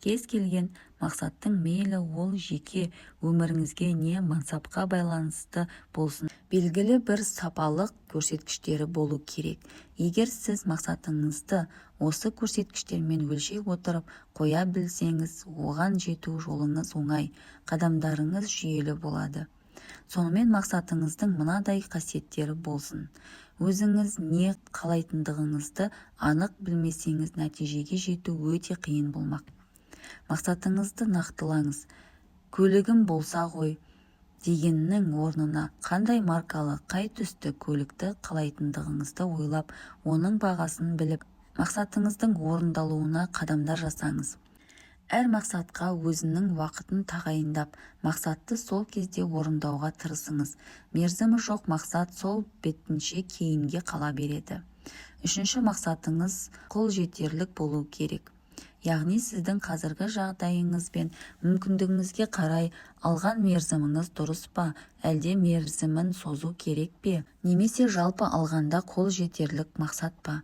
Кез келген мақсаттың, мейлі ол жеке өміріңізге не мансапқа байланысты болсын, белгілі бір сапалық көрсеткіштері болу керек. Егер сіз мақсатыңызды осы көрсеткіштермен өлшей отырып қоя білсеңіз, оған жету жолыңыз оңай, қадамдарыңыз жүйелі болады. Сонымен, мақсатыңыздың мынадай қасиеттері болсын. Өзіңіз не қалайтындығыңызды анық білмесеңіз, нәтижеге жету өте қиын болмақ. Мақсатыңызды нақтылаңыз. «Көлігім болса ғой» дегеннің орнына қандай маркалы, қай түсті көлікті қалайтындығыңызды ойлап, оның бағасын біліп, мақсатыңыздың орындалуына қадамдар жасаңыз. Әр мақсатқа өзінің уақытын тағайындап, мақсатты сол кезде орындауға тырысыңыз. Мерзімі жоқ мақсат сол бетінше кейінге қала береді. Үшінші, мақсатыңыз қол жетерлік болу керек. Яғни сіздің қазіргі жағдайыңыз бен мүмкіндігіңізге қарай алған мерзіміңіз дұрыс па, әлде мерзімін созу керек пе немесе жалпы алғанда қол жетерлік мақсат па?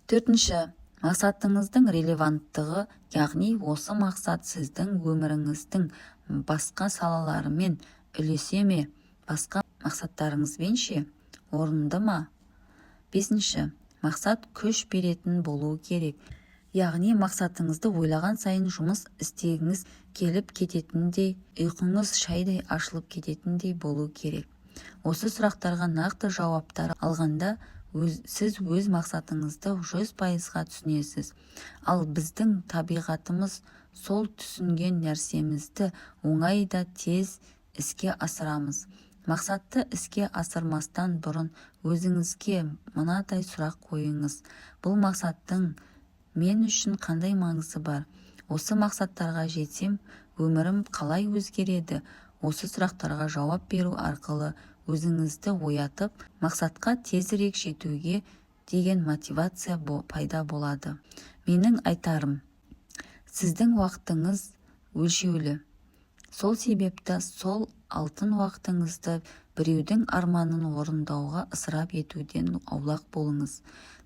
Төртінші, мақсатыңыздың релеванттығы, яғни осы мақсат сіздің өміріңіздің басқа салаларымен үйлесе ме, басқа мақсаттарыңызбен ше, орынды ма? Бесінші, мақсат күш беретін болуы керек. Яғни мақсатыңызды ойлаған сайын жұмыс істегіңіз келіп кететіндей, ұйқыңыз шайдай ашылып кететіндей болу керек. Осы сұрақтарға нақты жауаптар алғанда, сіз өз мақсатыңызды 100%-ға түсінесіз. Ал біздің табиғатымыз сол, түсінген нәрсемізді оңай да тез іске асырамыз. Мақсатты іске асырмастан бұрын өзіңізге мынадай сұрақ қойыңыз: бұл мақсаттың мен үшін қандай маңызы бар? Осы мақсаттарға жетсем, өмірім қалай өзгереді? Осы сұрақтарға жауап беру арқылы өзіңізді оятып, мақсатқа тезірек жетуге деген мотивация пайда болады. Менің айтарым: сіздің уақытыңыз өлшеулі. Сол себепті сол алтын уақытыңызды біреудің арманын орындауға ысырап етуден аулақ болыңыз.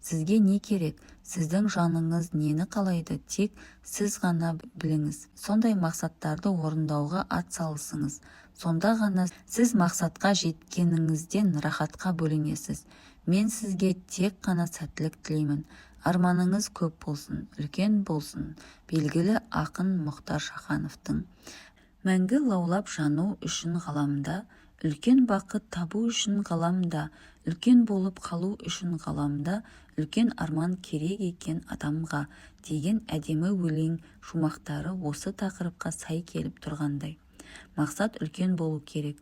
Сізге не керек, сіздің жаныңыз нені қалайды, тек сіз ғана біліңіз. Сондай мақсаттарды орындауға ат салысыңыз. Сонда ғана сіз мақсатқа жеткеніңізден рахатқа бөленесіз. Мен сізге тек қана сәттілік тілеймін. Арманыңыз көп болсын, үлкен болсын. Белгілі ақын Мұхтар Шахановтың: «Мәңгі лаулап жану үшін ғаламда, үлкен бақыт табу үшін ғаламда, үлкен болып қалу үшін ғаламда үлкен арман керек екен адамға», – деген әдемі өлең шумақтары осы тақырыпқа сай келіп тұрғандай. Мақсат үлкен болу керек.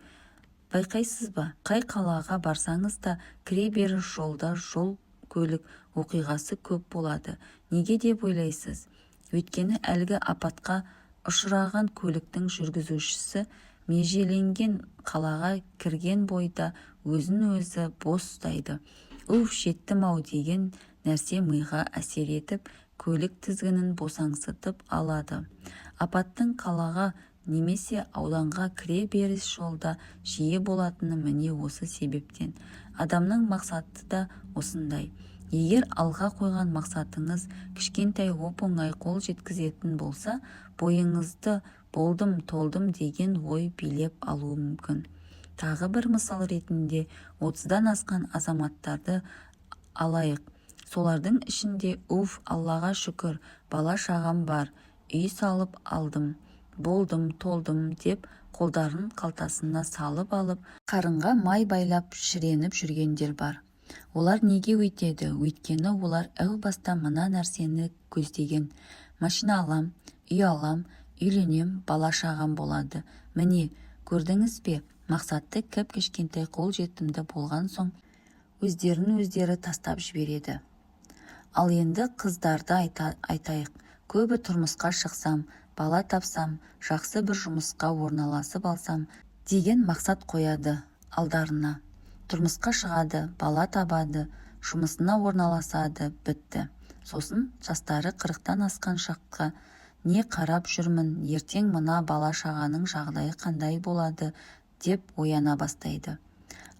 Байқайсыз ба, қай қалаға барсаңыз да, кіре беріс жолда жол көлік оқиғасы көп болады. Неге деп ойлайсыз? Өйткені әлгі апатқа ұшыраған көліктің жүргізушісі межеленген қалаға кірген бойда өзін-өзі бос ұстайды. «Уф, жеттім-ау» деген нәрсе миға әсер етіп, көлік тізгінін босаңсытып алады. Апаттың қалаға немесе ауданға кіре беріс жолда жиі болатыны міне осы себептен. Адамның мақсаты да осындай. Егер алға қойған мақсатыңыз кішкентай, оп-оңай қол жеткізетін болса, бойыңызды болдым-толдым деген ой билеп алуы мүмкін. Тағы бір мысал ретінде 30-дан асқан азаматтарды алайық. Солардың ішінде «Уф, Аллаға шүкір, бала-шағам бар, үй салып алдым, болдым-толдым» деп қолдарын қалтасына салып алып, қарынға май байлап шіреніп жүргендер бар. Олар неге өйтеді? Өйткені олар әу баста мына нәрсені көздеген: машина алам, үй алам, үйленем, бала-шағам болады. Міне, көрдіңіз бе, мақсаты кіп-кішкентай, қолжетімді болған соң, өздерін өздері тастап жібереді. Ал енді қыздарды айтайық. Көбі «тұрмысқа шықсам, бала тапсам, жақсы бір жұмысқа орналасып алсам» деген мақсат қояды алдарына. Тұрмысқа шығады, бала табады, жұмысына орналасады, бітті. Сосын жастары 40-тан асқан шақта «Не қарап жүрмін, ертең мына бала-шағаның жағдайы қандай болады?» деп ояна бастайды.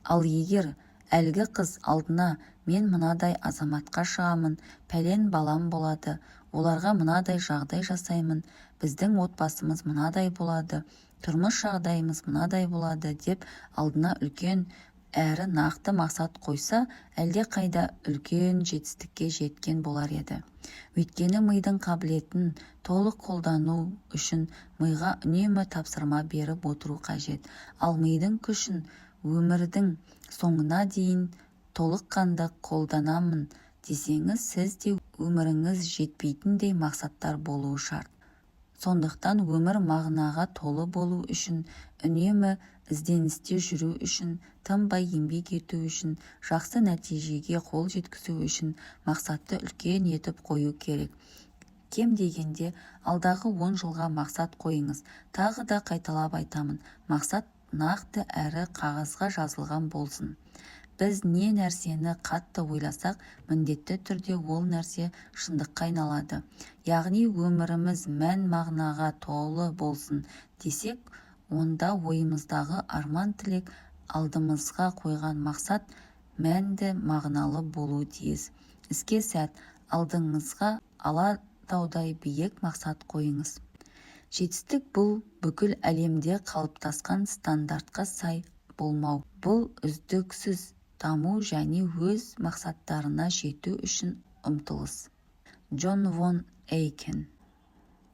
Ал егер әлгі қыз алдына Мен мынадай азаматқа шығамын, пәлен балам болады, оларға мынадай жағдай жасаймын, біздің отбасымыз мынадай болады, тұрмыс жағдайымыз мынадай болады деп алдына үлкен әрі нақты мақсат қойса, әлдеқайда үлкен жетістікке жеткен болар еді. Өйткені мидың қабілетін толық қолдану үшін миға үнемі тапсырма беріп отыру қажет. Ал мидың күшін өмірдің соңына дейін толыққанды қолданамын десеңіз, сізде өміріңіз жетпейтіндей мақсаттар болуы шарт. Сондықтан өмір мағынаға толы болу үшін, үнемі ізденісте жүру үшін, тынбай еңбек ету үшін, жақсы нәтижеге қол жеткізу үшін мақсатты үлкен етіп қою керек. Кем дегенде алдағы 10 жылға мақсат қойыңыз. Тағы да қайталап айтамын, мақсат нақты әрі қағазға жазылған болсын. Біз не нәрсені қатты ойласақ, міндетті түрде ол нәрсе шындыққа айналады. Яғни өміріміз мән-мағынаға толы болсын десек, онда ойымыздағы арман-тілек, алдымызға қойған мақсат мәнді, мағыналы болуы тиіс. Іске сәт! Алдыңызға Алатаудай биік мақсат қойыңыз. Жетістік — бұл бүкіл әлемде қалыптасқан стандартқа сай болмау. Бұл үздіксіз даму және өз мақсаттарына жету үшін ұмтылыс. Джон Вон Эйкен.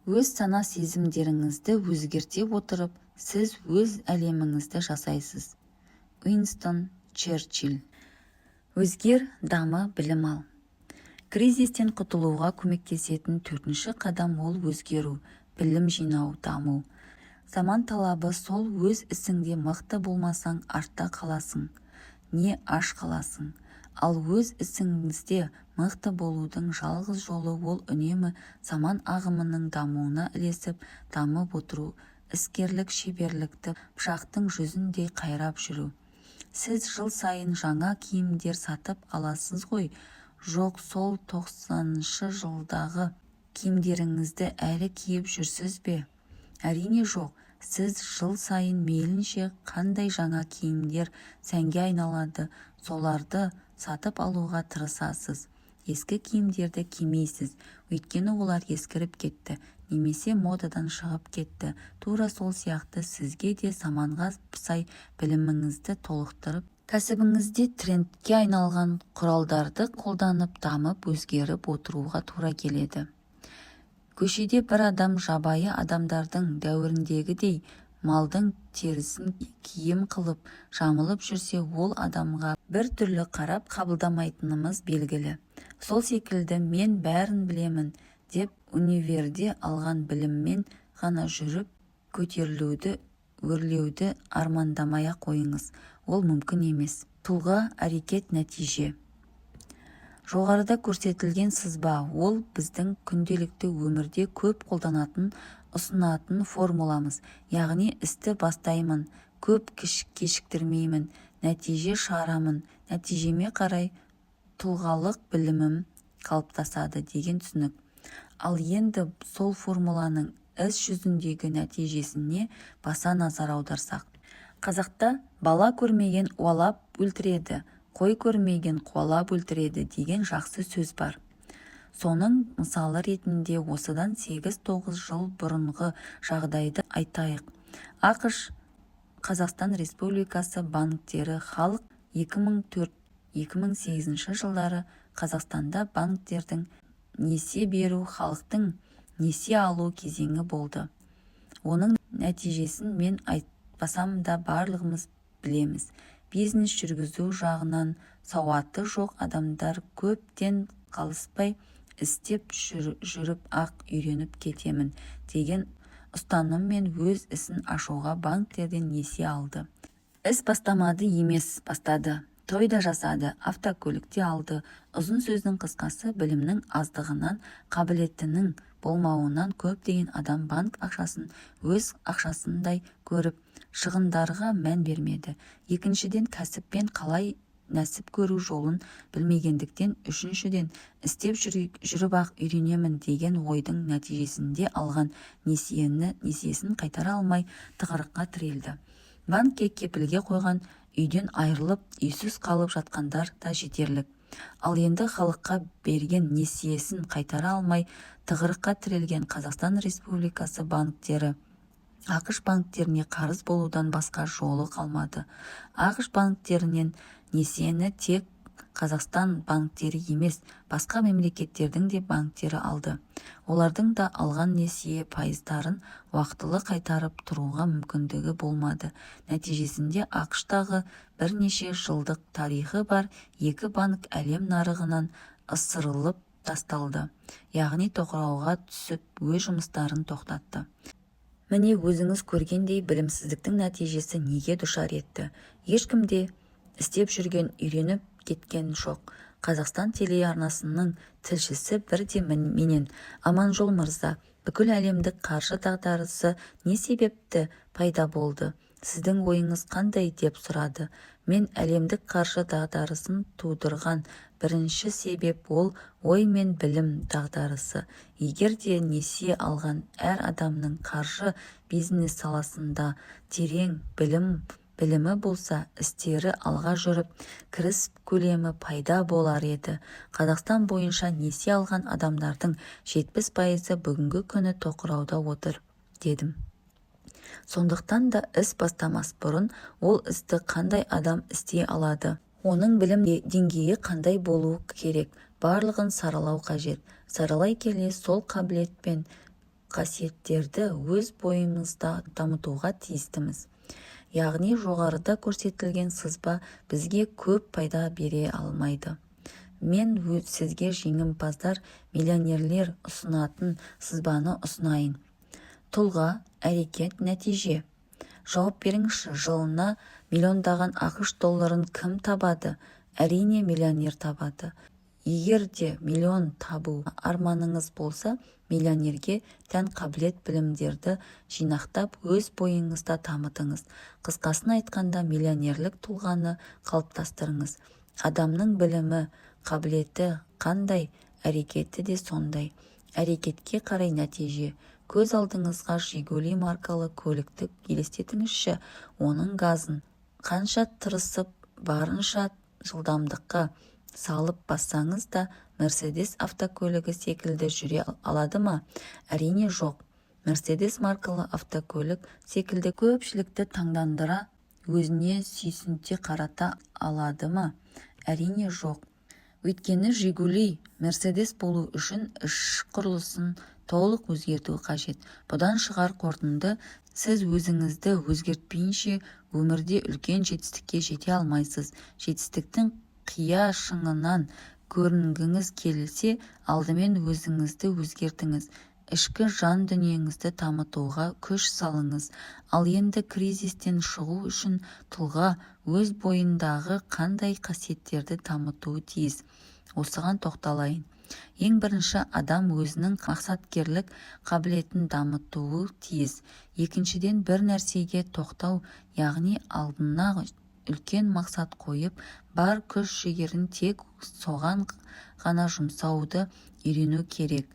Өз сана-сезімдеріңізді өзгерте отырып, сіз өз әлеміңізді жасайсыз. Уинстон Черчилль. Өзгер, дамы, білім ал. Кризистен құтылуға көмектесетін төртінші қадам — ол өзгеру, білім жинау, даму. Заман талабы сол: өз ісіңде мықты болмасаң, артта қаласың, не аш қаласың. Ал өз ісіңізде мықты болудың жалғыз жолы — ол үнемі заман ағымының дамуына ілесіп, дамып отыру, іскерлік шеберлікті пышақтың жүзіндей қайрап жүру. Сіз жыл сайын жаңа киімдер сатып аласыз ғой, жоқ, сол 90-шы жылдағы киімдеріңізді әлі киіп жүрсіз бе? Әрине, жоқ. Сіз жыл сайын мейлінше қандай жаңа киімдер сәнге айналады, соларды сатып алуға тырысасыз. Ескі киімдерді кимейсіз, өйткені олар ескіріп кетті немесе модадан шығып кетті. Тура сол сияқты сізге де заманға сай біліміңізді толықтырып, кәсібіңізде трендке айналған құралдарды қолданып, дамып, өзгеріп отыруға тура келеді. Көшеде бір адам жабайы адамдардың дәуіріндегідей малдың терісін киім қылып жамылып жүрсе, ол адамға бір түрлі қарап қабылдамайтынымыз белгілі. Сол секілді мен бәрін білемін деп универде алған біліммен ғана жүріп көтерілуді, өрлеуді армандамай-ақ қойыңыз, ол мүмкін емес. Тұлға, әрекет, нәтиже. Жоғарыда көрсетілген сызба — ол біздің күнделікті өмірде көп қолданатын, ұсынатын формуламыз. Яғни істі бастаймын, көп кешіктірмеймін, нәтиже шығарамын, нәтижеме қарай тұлғалық білімім қалыптасады деген түсінік. Ал енді сол формуланың іс жүзіндегі нәтижесіне баса назар аударсақ. Қазақта «Бала көрмеген уалап өлтіреді, қой көрмеген қуалап өлтіреді» деген жақсы сөз бар. Соның мысалы ретінде осыдан 8-9 жыл бұрынғы жағдайды айтайық. АҚШ, Қазақстан Республикасы банктері, халық. 2004-2008 жылдары Қазақстанда банктердің несие беру, халықтың несие алу кезеңі болды. Оның нәтижесін мен айтпасам да, барлығымыз білеміз. Бизнес жүргізу жағынан сауаты жоқ адамдар көптен қалыспай, істеп жүріп-ақ үйреніп кетемін деген ұстаныммен өз ісін ашуға банктерден несие алды. Іс бастамады емес, бастады. Той да жасады, автокөлік те алды. Ұзын сөздің қысқасы, білімнің аздығынан, қабілетінің болмауынан көптеген адам банк ақшасын өз ақшасындай көріп, шығындарға мән бермеді. Екіншіден, кәсіппен қалай нәсіп көру жолын білмегендіктен, үшіншіден, істеп жүріп-ақ үйренемін деген ойдың нәтижесінде алған несиесін қайтара алмай, тығырыққа тірелді. Банкке кепілге қойған үйден айырылып, үйсіз қалып жатқандар да жетерлік. Ал енді халыққа берген несиесін қайтара алмай тығырыққа тірелген Қазақстан Республикасы банктері АҚШ банктеріне қарыз болудан басқа жолы қалмады. АҚШ банктерінен несиені тек Қазақстан банктері емес, басқа мемлекеттердің де банктері алды. Олардың да алған несие пайыздарын уақытылы қайтарып тұруға мүмкіндігі болмады. Нәтижесінде АҚШ-тағы бірнеше жылдық тарихы бар екі банк әлем нарығынан ысырылып тасталды, яғни тоқырауға түсіп, өз жұмыстарын тоқтатты. Міне, өзіңіз көргендей, білімсіздіктің нәтижесі неге душар етті. Ешкім де істеп жүрген үйреніп кеткен жоқ. Қазақстан телеарнасының тілшісі бірде менен: «Аманжол мырза, бүкіл әлемдік қаржы дағдарысы не себепті пайда болды? Сіздің ойыңыз қандай?» – деп сұрады. Мен: «Әлемдік қаржы дағдарысын тудырған бірінші себеп – ол ой мен білім дағдарысы. Егер де несие алған әр адамның қаржы, бизнес саласында терең білімі болса, істері алға жүріп, кіріс көлемі пайда болар еді. Қазақстан бойынша несие алған адамдардың 70%-ы бүгінгі күні тоқырауда отыр», – дедім. Сондықтан да іс бастамас бұрын ол істі қандай адам істей алады, оның білім деңгейі қандай болуы керек, барлығын саралау қажет. Саралай келе, сол қабілет пен қасиеттерді өз бойымызда дамытуға тиістіміз. Яғни жоғарыда көрсетілген сызба бізге көп пайда бере алмайды. Мен сізге жеңімпаздар, миллионерлер ұсынатын сызбаны ұсынайын. Тұлға, әрекет, нәтиже. Жауап беріңізші, жылына миллиондаған АҚШ долларын кім табады? Әрине, миллионер табады. Егер де миллион табу арманыңыз болса, миллионерге тән қабілет, білімдерді жинақтап, өз бойыңызда дамытыңыз. Қысқасын айтқанда, миллионерлік тұлғаны қалыптастырыңыз. Адамның білімі, қабілеті қандай, әрекеті де сондай. Әрекетке қарай нәтиже. Көз алдыңызға «Жигули» маркалы көлікті елестетіңізші. Оның газын қанша тырысып, барынша жылдамдыққа салып бассаңыз да, «Мерседес» автокөлігі секілді жүре алады ма? Әрине, жоқ. «Мерседес» маркалы автокөлік секілді көпшілікті таңдандыра, өзіне сүйсінте қарата алады ма? Әрине, жоқ. Өйткені «Жигули» «Мерседес» болу үшін іш құрылысын толық өзгерту қажет. Бұдан шығар қорытынды: сіз өзіңізді өзгертпейінше, өмірде үлкен жетістікке жете алмайсыз. Жетістіктің қия шыңынан көрінгіңіз келсе, алдымен өзіңізді өзгертіңіз, ішкі жан дүниеңізді дамытуға күш салыңыз. Ал енді кризистен шығу үшін тұлға өз бойындағы қандай қасиеттерді дамытуы тиіс? Осыған тоқталайын. Ең бірінші, адам өзінің мақсаткерлік қабілетін дамытуы тиіс. Екіншіден, бір нәрсеге тоқтау, яғни алдына үлкен мақсат қойып, бар күш-жігерін тек соған ғана жұмсауды үйрену керек.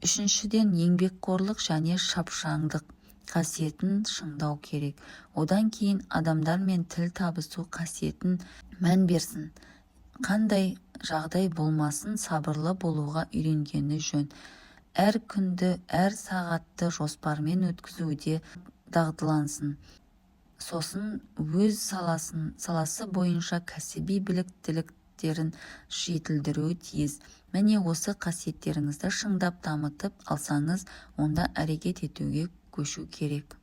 Үшіншіден, еңбекқорлық және шапшаңдық қасиетін шыңдау керек. Одан кейін адамдармен тіл табысу қасиетін мән берсін. Қандай жағдай болмасын, сабырлы болуға үйренгені жөн. Әр күнді, әр сағатты жоспармен өткізуде дағдылансын. Сосын өз саласы бойынша кәсіби біліктіліктерін жетілдіруі тиіс. Міне, осы қасиеттеріңізді шыңдап, дамытып алсаңыз, онда әрекет етуге көшу керек.